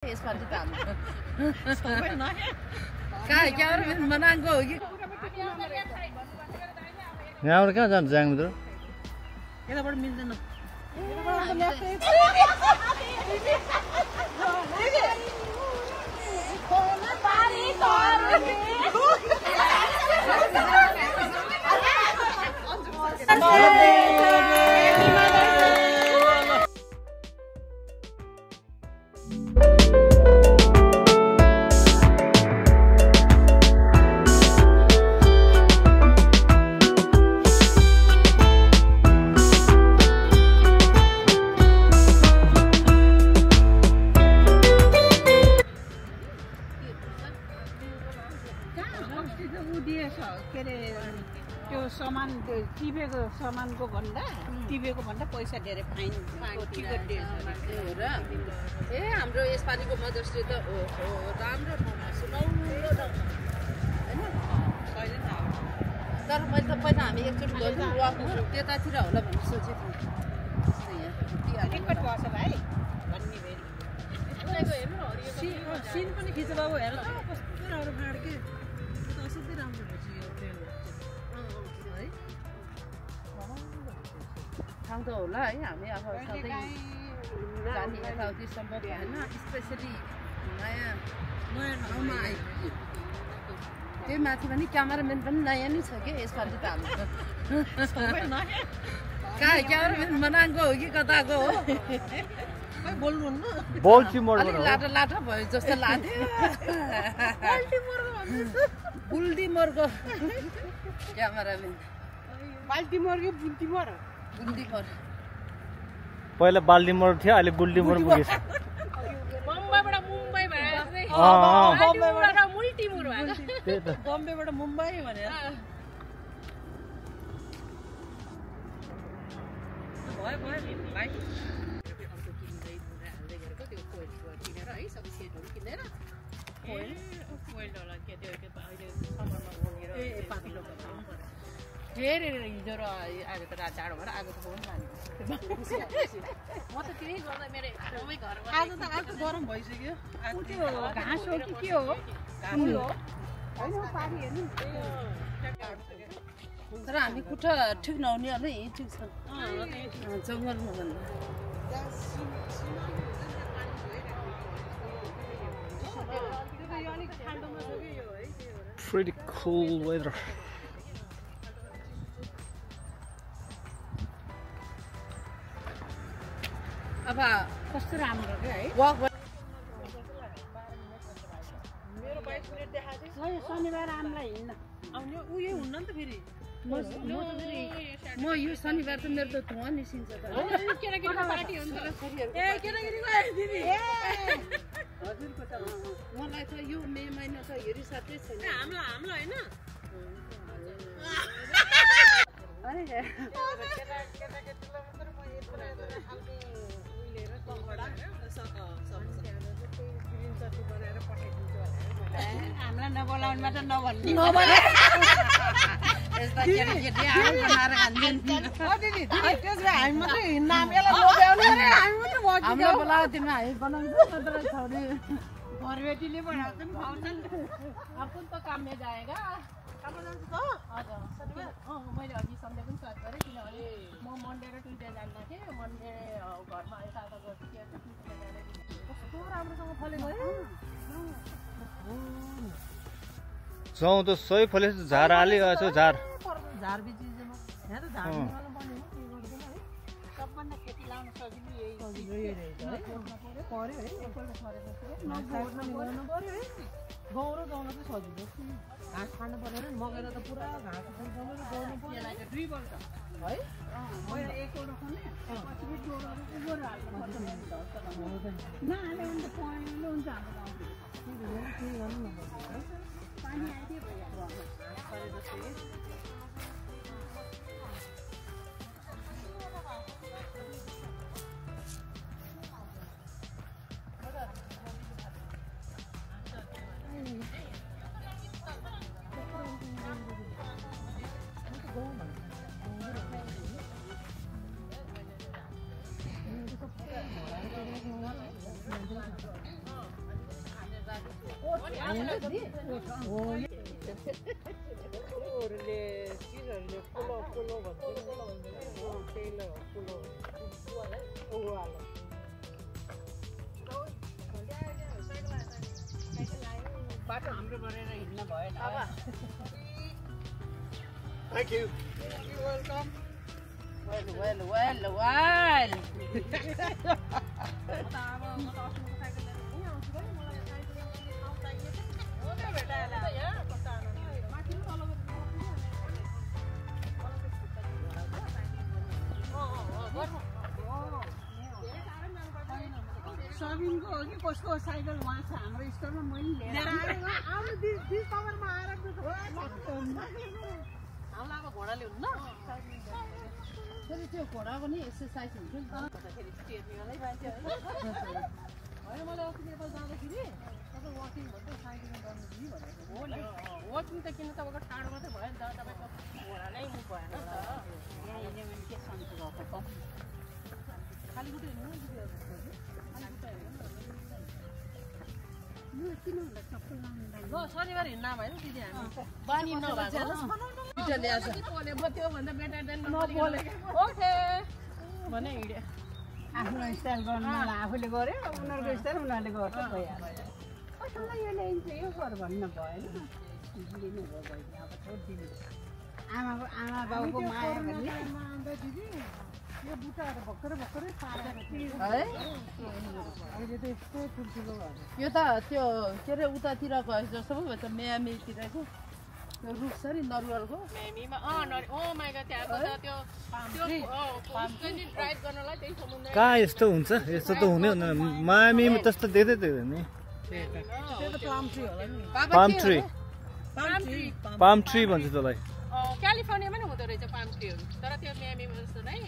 यसपालि त हाम्रो कहाँ मनाङको हो कि यहाँबाट कहाँ जान्छ ज्याङभित्र यताबाट मिल्दैन सामानको भन्दा पैसा धेरै फाइन टिकट दिएछ र ए हाम्रो यसपालिको मदर्स डे त राम्रो ठाउँमा सुनौलो ठाउँ हैन तर मैले त पहिला हामी एकचोटि गयौँ वाकमा त्यतातिर होला भन्ने सोचेको थिएँ टिकट गर्छ भाइ भन्ने सिन पनि खिच बाबु हेर त कस्तो राम्रो फाड के असाध्यै राम्रो भएछ यो ट्रेन है ठाउँ त होला है हामी अब सधैँ जाने यताउति सम्भव भएन स्पेसली नयाँ ठाउँमा आइपुग्यो त्यही माथि पनि क्यामेराम्यान पनि नयाँ नै छ कि यसपालि त हाम्रो कहाँ क्यामेराम्यान मनाङको हो कि कताको हो बोल्नुहुन्न लाटा भयो जस्तो लाग्यो बुल्टिमोरको क्यामेराम्यान बाल्टिमोर कि बुल्टिमोर पहिला बाल्टिमोर थियो अहिले बुल्टिमोर पुगेछ बम्बईबाट मुम्बई भयो मुल्टिमोर भयो त्यही त बम्बईबाट मुम्बई भनेर भयो भाइ किनेर है सबै सेटहरू किनेर धेरै हिजो र आज त रात जाडो भएर आगो त पनि जाने म त त्यही गर्दा मेरो एकदमै घरमा आज त गरम भइसक्यो त्यो घाँस हो कि के हो फुल हो हैन पानी हेर्नु तर हामी खुट्टा ठिक नहुने होला यही ठिक छ जङ्गलमा भन्दा Pretty cool weather. अब कस्तो राम्रो के है मेरो 22 मिनेट देखाएको थियो शनिबार आमलाई हिँड्न आउने उयो हुन्न नि त फेरि म यो शनिबार त मेरो त धुवा निस्किन्छ त केटाकेटीको पार्टी हुन्छ ए केटाकेटीको दिदी हजुरको त मलाई त यो मे महिना त हेरिसाथै छैन हाम्रो हैन अरे केटाकेटीलाई मात्र म यत्रो खालको उइलेर कङ्गडा स्क्रिनशट बनाएर पठाइदिन्छु हामीलाई नबोलाउनु मात्र नभन्ने यस्ता केटाकेटी आउँ बनाएर खान्छन् दिदी त्यसले हामी मात्रै हिँड्न हामीलाई लोभ्याउने रे हामी मात्रै हाम्रो बोलाउ तिमी हामी बनाउँछ नत्र छोरी घरबेटीले बनाउँछन् खुवाउँछन् अपन त काम में जाएगा काम जान्छ त हजुर मैले अघि सन्डे पनि सर्च गरेँ किनभने म मन्डे र ट्युसडे जान्दा थिएँ मन्डे घरमा यताउता गर्छु के कस्तो राम्रोसँग फलेको है जाउँ त सही फलेछ झार हालिरहेको छ झार बिचमा यहाँ त झार निकाल्नु पर्ने हो के गर्दैन है सबभन्दा खेती लाउन सजिलो यही रहेछ है पर्यो है एकपल्ट फरेपछि नगोड्न गर्नु पर्यो है गौरो गाउन चाहिँ सजिलो घाँस खानु पर्दैन मगेर त पुरा घाँस गर्नु पर्यो यसलाई चाहिँ 2 वर्ष है मैले एकवटा खने पछि फेरि जोडहरू उगोर हाल्नु पर्छ नहाले भने त पहेँलो हुन्छ हाम्रो गाउँतिर के गर्नु नपर्छ पानी आइदियो भइहाल्छ परे जस्तै बाटो हाम्रो गरेर हिँड्न भएन अब Thank you. You're welcome. Well. सबिनको हो कि कसको साइकल वहाँ छ हाम्रो स्टोरमा मैले लिएर आउनु दिस कभरमा आएर हामीलाई अब घोडा ल्याउनु न फेरि त्यो घोडा पनि एक्सर्साइज हुन्छ नि फेरि टेर्नेवालै मान्छे होइन मैले अस्ति नेपाल जाँदाखेरि तपाईँ वाकिङ भन्दै साइक्लिङ गर्नु कि भनेको हो नि वाकिङ त किन तपाईँको टाढो मात्रै भयो नि त तपाईँको घोडा नै मुख भएन नि त यहाँ हिँड्यो भने के सन्चो भएको खाली खुट्टा हिँड्नु ल शनिबार हिँड्न होइन दिदी हामी बानी नभएको त्योभन्दा बेटर देन ओके भने हिँड्यो आफ्नो स्टाइल गर्नु आफूले गर्यो उनीहरूको स्टाइल उनीहरूले गर्छ भइहाल्छ यो ल्याइन्छ यो गर भन्न भएन लिनु भयो बहिनी अब छोडिदिनु आमा बाउको माया भन्ने दिदी यो बुट्टाहरू भर्खरै पारेर है अहिले त यस्तो ठुल्ठुलो यो त त्यो के अरे उतातिर गए जस्तो पो भन्छ म्यामीतिर चाहिँ त्यो रुख छ नि नरुवलको म्यामीमा माइ गॉड त्यहाँको त त्यो ड्राइभ गर्नलाई त्यही समुद्र कहाँ यस्तो हुन्छ यस्तो त हुनै हुँदैन मामीमा त्यस्तो देख्दै देख्दैन नि त्यो त पाम ट्री होला नि पाम ट्री भन्छ त्यसलाई क्यालिफोर्नियामा नि हुँदो रहेछ पाम ट्रीहरू तर त्यो म्यामीमा जस्तो नै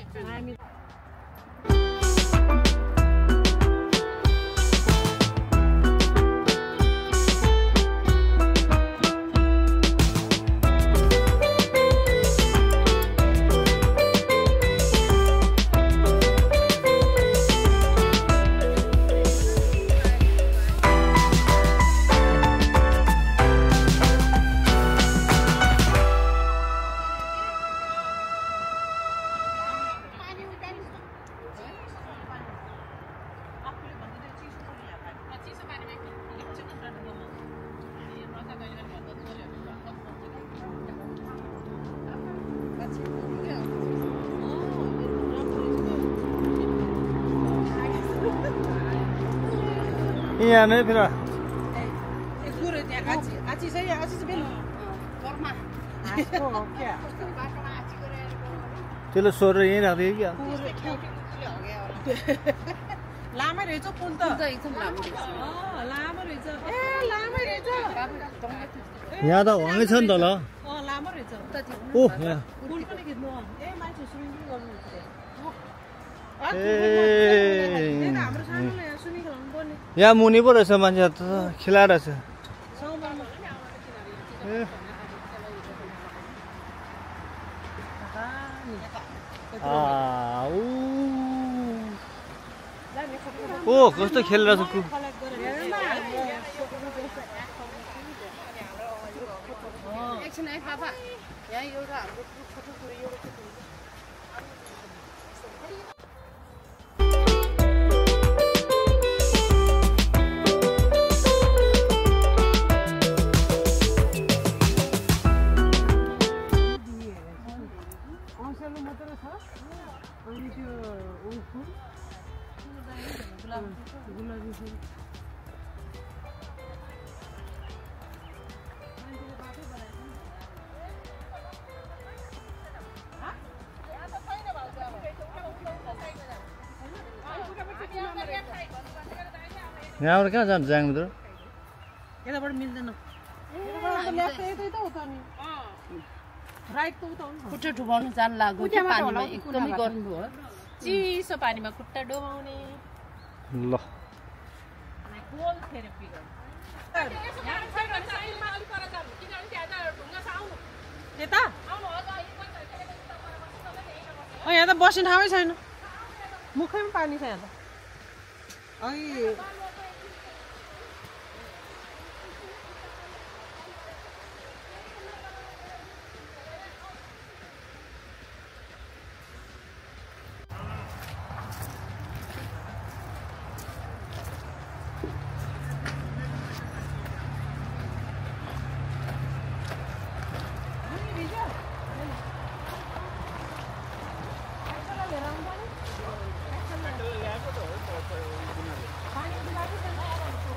यहाँ नै फेरि त्यसले सोरेर यहीँ राखिदियो क्या लामै रहेछ पुल त एकदम लामो रहेछ ए लामै रहेछ यहाँ त हङै छ नि त ल लामो रहेछ ओ यहाँ पुल पनि खिच्नु ए मान्छे स्विमिङ गर्नु हाम्रो सानोले यहाँ स्विमिङ गर्नु पर्ने यहाँ मुनि पो रहेछ मान्छे त खेलाइरहेछ ओ कस्तो खेलिरहेछ कु एकछिन है पापा यहाँ एउटा हाम्रो छोटो कुरो एउटा यहाँबाट कहाँ जान्छ ज्याङभित्र यताबाट मिल्दैन खुट्टा डुबाउनु जान लाग्यो पानीमा एकदमै गर्नु भयो चिसो पानीमा खुट्टा डुबाउने ल यहाँ त बस्ने ठाउँै छैन मुखैमा पानी छ यहाँ त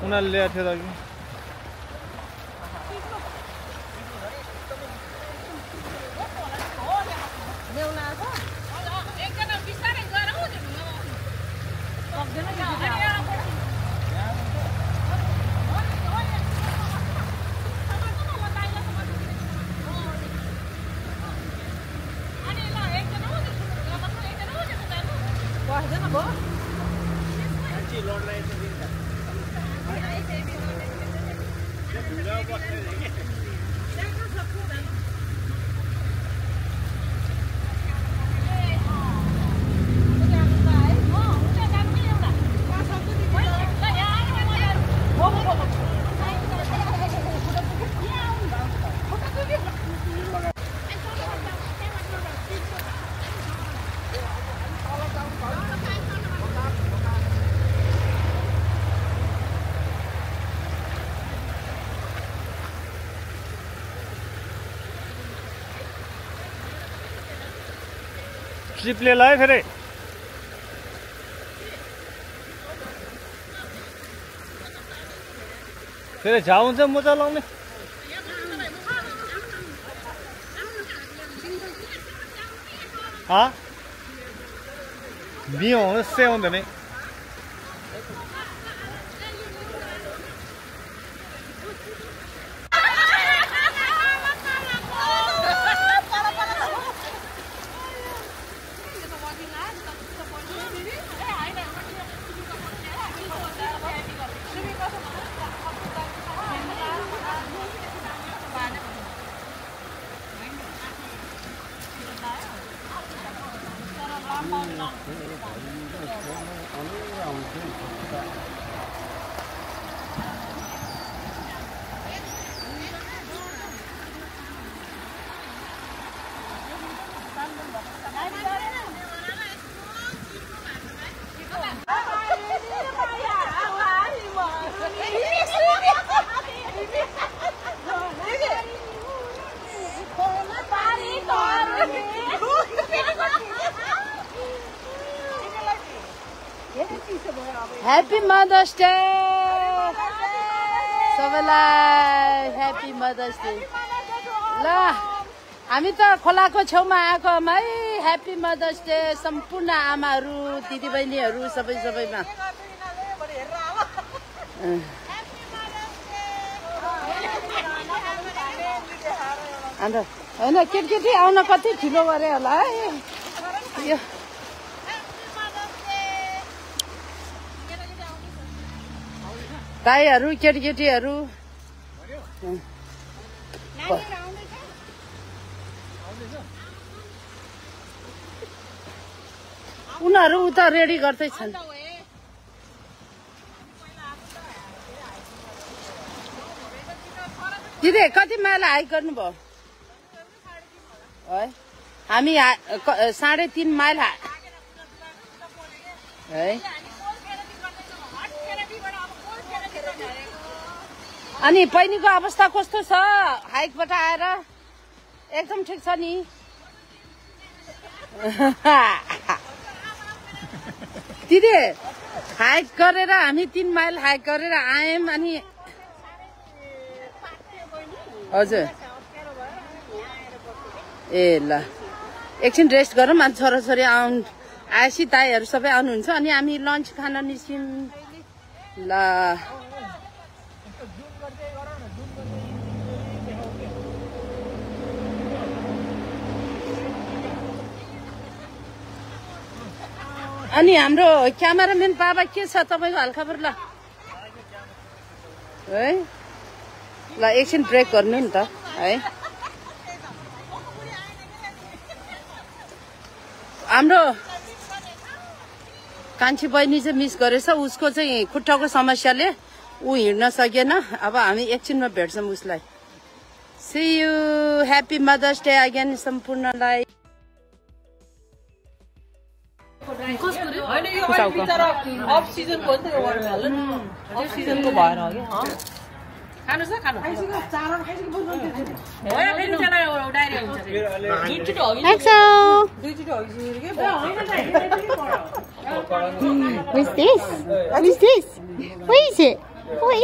उनीहरूले ल्याएको थियो त अघि ट्रिप ले लाए फेरि फेरि झाउ हुन्छ मोजा लाउने बियो से हुँदैन Happy Mother's Day! सबैलाई Happy Mother's Day! ल हामी त खोलाको छेउमा आएकोमा है Happy Mother's Day सम्पूर्ण आमाहरू दिदीबहिनीहरू सबैमा अन्त हैन केटी आउन कति ढिलो गरे होला है यो दाइहरू केटीहरू उनीहरू उता रेडी गर्दैछन् दिदी कति माइल हाइक गर्नुभयो है हामी 3.5 माइल है अनि पहिनीको अवस्था कस्तो छ हाइकबाट आएर एकदम ठीक छ नि दिदी हाइक गरेर हामी 3 माइल हाइक गरेर आयौं अनि हजुर ए ल एकछिन रेस्ट गरौँ अनि छोराछोरी आएपछि दाइहरू सबै आउनुहुन्छ अनि हामी लन्च खान निस्क्यौँ ल अनि हाम्रो क्यामेराम्यान बाबा के छ तपाईको हालखबर ल है ल एकछिन ब्रेक गर्नु नि त है हाम्रो कान्छी बहिनी चाहिँ मिस गरेछ उसको चाहिँ खुट्टाको समस्याले ऊ हिँड्न सकेन अब हामी एकछिनमा भेट्छौँ उसलाई see you happy mother's day again सम्पूर्णलाई होइन यो बिचरा अफ सिजनको हो नि त यो वाटरमेलन अफ सिजनको भएर हो कि खानु छ खानु खाइसक्यो चारो खाइसक्यो बोल्नु हो या फेरि त्यसलाई डाइरिया हुन्छ दुईचोटि हो दुईचोटि होइसक्यो के What's this? What is this? What is it? What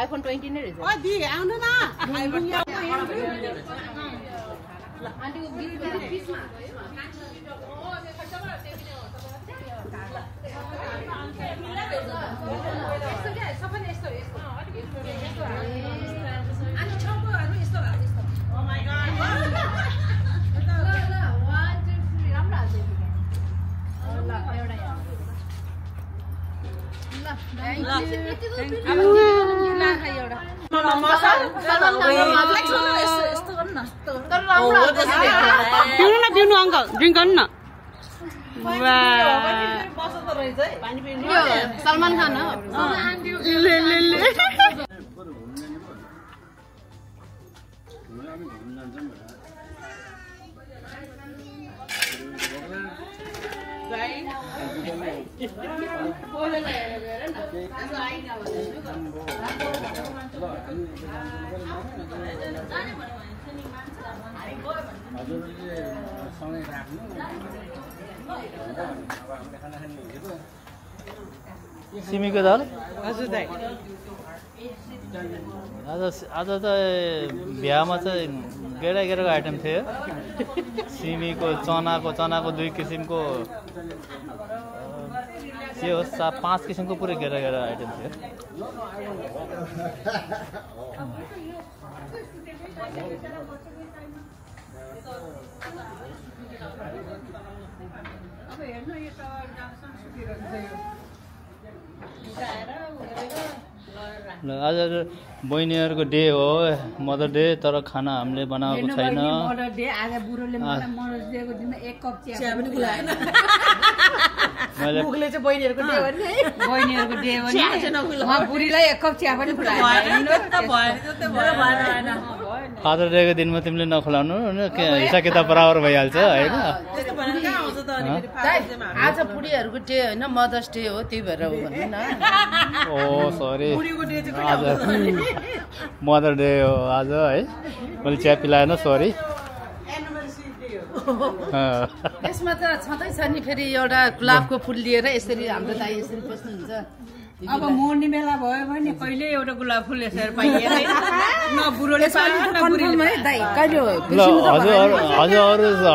iPhone 20 नै रहेछ दि आउनु न आन्टीको बिचमा पिउनु अङ्कल ड्रिङ्क गर्नु न सलमान खान हो सिमीको दाल हजुर दाइ आज त बिहामा चाहिँ गेडा गेडाको आइटम थियो सिमीको चनाको 2 किसिमको के हो 5 किसिमको पुरै गेडा गेडा आइटम थियो आज बहिनीहरूको डे हो मदर डे तर खाना हामीले बनाएको छैन मदर डे आज बुढोले मलाई मदर डेको दिनमा 1 कप चिया पनि खुवाएन बुढोले चाहिँ बहिनीहरूको डे भन्ने है बहिनीहरूको डे भन्ने म बुढीलाई 1 कप चिया पनि खुवाएन फादर डेको दिनमा तिमीले नखुलाउनु हिसाब किताब बराबर भइहाल्छ हैन आज बुढीहरूको डे होइन मदर्स डे हो त्यही भएर हो भन्नु न ओ सरी आज मदर डे हो आज है मैले चिया पिलाएन सरी यसमा त छँदै छ नि फेरि एउटा गुलाबको फुल लिएर यसरी हाम्रो दाइ यसरी बस्नुहुन्छ अब मोर्ने बेला भयो भने कहिले एउटा गुलाब फुल यसरी पाइएन न बुढोले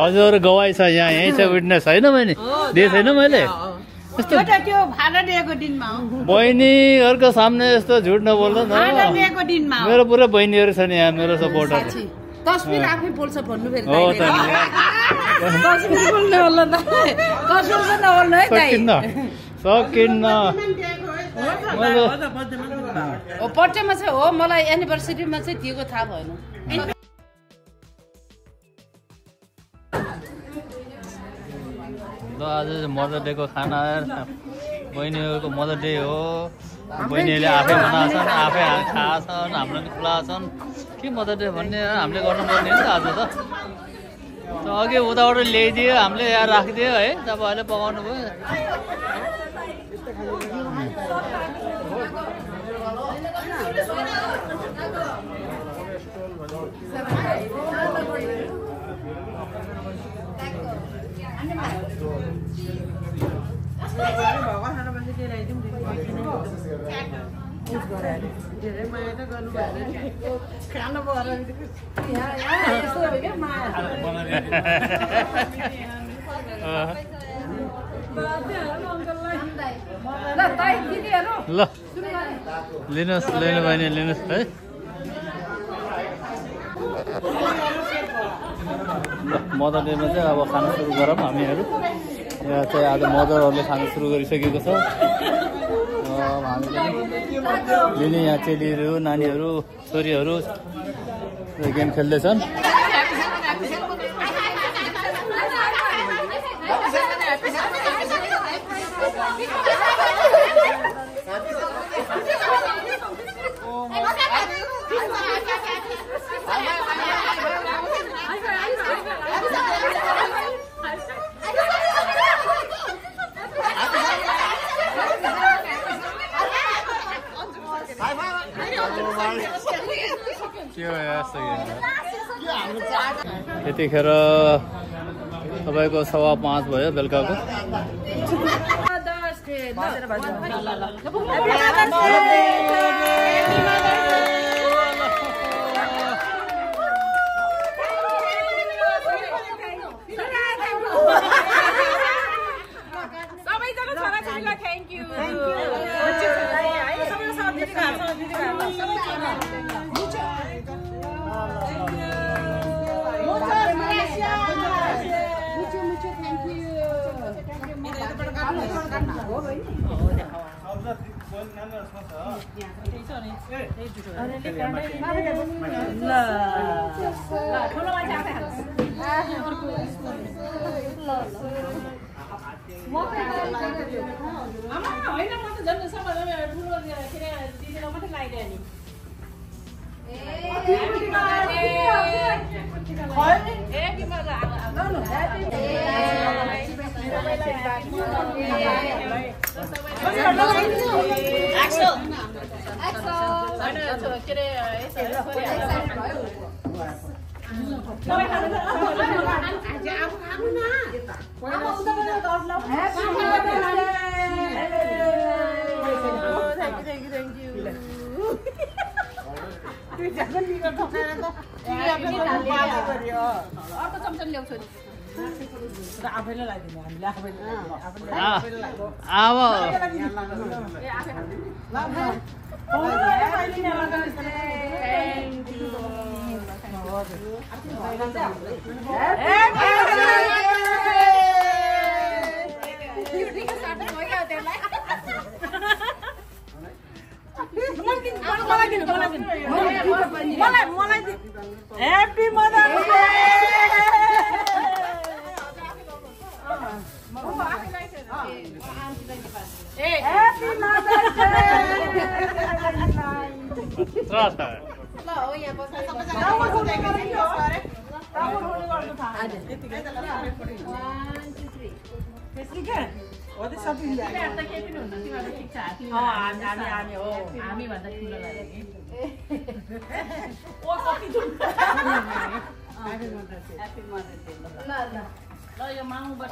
हजुर गवाई छ यहीँ छ विटनेस होइन मैले दिए छैन मैले त्यो फादर डेको दिनमा हो बहिनीहरूको सामने यस्तो झुट नबोल्नु न फादर डेको दिनमा मेरो पुरा बहिनीहरू छ नि यहाँ मेरो सपोर्टर तस्बिर आफै बोल्छ भन्नु फेरि हो त तस्बिर बोल्नु होला त तस्बिर चाहिँ नबोल्नु है दाइ सकिन्न बर्थडेमा चाहिँ हो मलाई एनिभर्सरीमा चाहिँ दिएको थाहा भएन ल आज मदर डेको खाना बहिनीहरूको मदर डे हो बहिनीहरूले आफै बनाएछन् आफै खाएछन् हाम्रो पनि खुलाएछन् के मदर डे भन्ने हामीले गर्नुपर्ने नि त आज त अघि उताबाट ल्याइदियो हामीले यहाँ राखिदियो है तपाईँहरूले पकाउनु भयो धेरै माया त गर्नु भएन खानु भएर ल लिनुहोस् लिनु बहिनी लिनुहोस् है मदर डेमा चाहिँ अब खाना सुरु गरौँ हामीहरू यहाँ चाहिँ आज मदरहरूले खाना सुरु गरिसकेको छ हामी लिने यहाँ चेलीहरू नानीहरू छोरीहरू गेम खेल्दैछन् त्यतिखेर तपाईँको 5:15 भयो बेलुकाको Happy Mother's Day! Happy Mother's Day!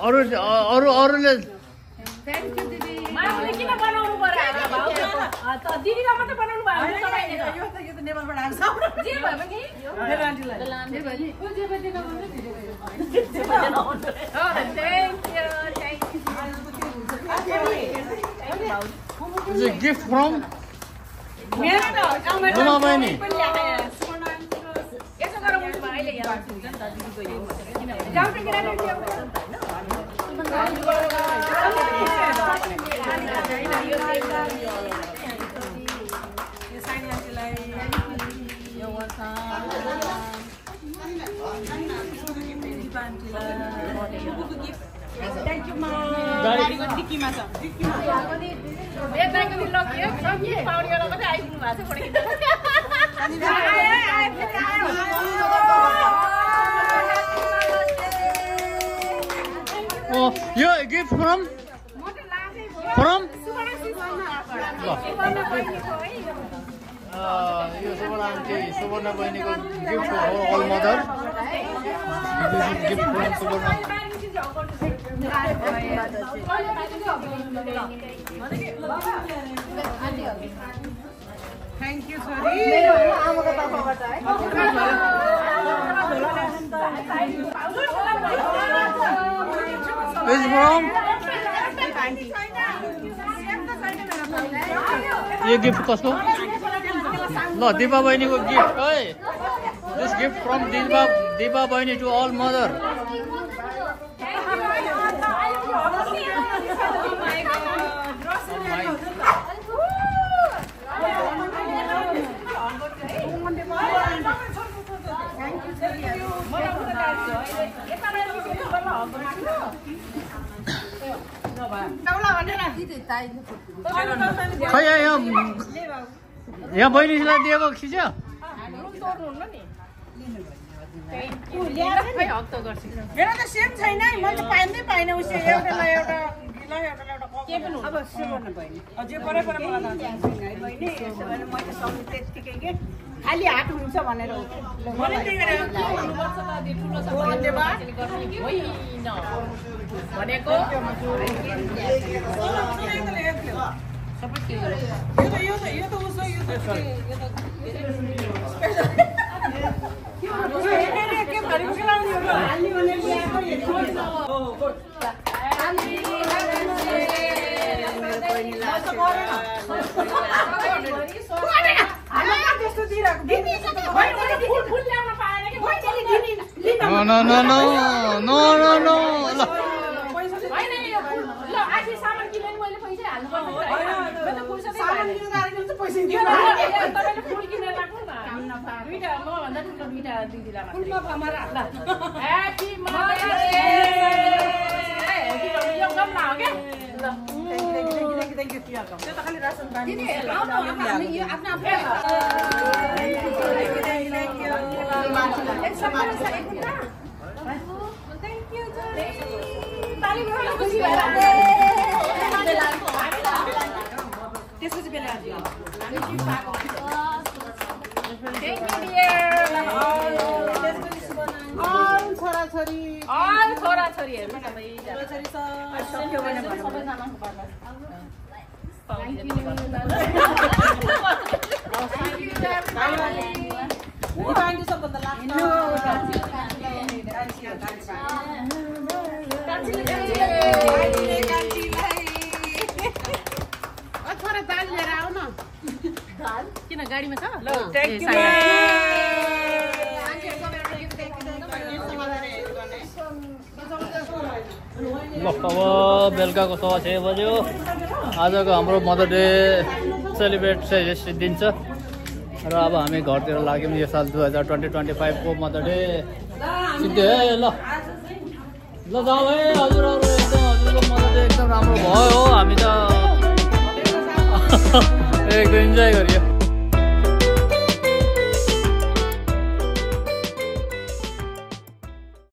अरूले It's a gift from Ruma Baini. Thank you, Mom. Oh, yeah, a gift from? Suvarna Bainiko gift for all mother. This is gift from Suvarna. Thank you, sorry. This is from? ये gift कसको? ल दिपा बहिनीको gift है. This gift from Dipa Baini to all mother. खै यहाँ बहिनीलाई दिएको खिच्यो मेरो त सेम छैन मैले पाइनै पाइन उसले एउटालाई एउटा बहिनीलाई एउटा के पनि अब से गर्नु बहिनी अझै परे मलाई है बहिनी यसो भने मैले सम्झ त्यतिकै के खाली हात हुन्छ भनेर मैले त्यही गरेर गर्नुपर्छ त दि ठुलो छ धन्यवाद होइन भनेको सबै के यो त उसो यो त के भरि बोलाउने हो हाल्ने भने ल्याएको किन गाडीमा छ ल अब बेलुकाको 6:30 बज्यो आजको हाम्रो मदर डे सेलिब्रेट चाहिँ दिन छ र अब हामी घरतिर लाग्यौँ यो साल 2025 को मदर डे सिद्धि है ल जाऊ है हजुरहरू एकदम हजुरको मदर डे एकदम राम्रो भयो हामी त एकदम इन्जोय गरियो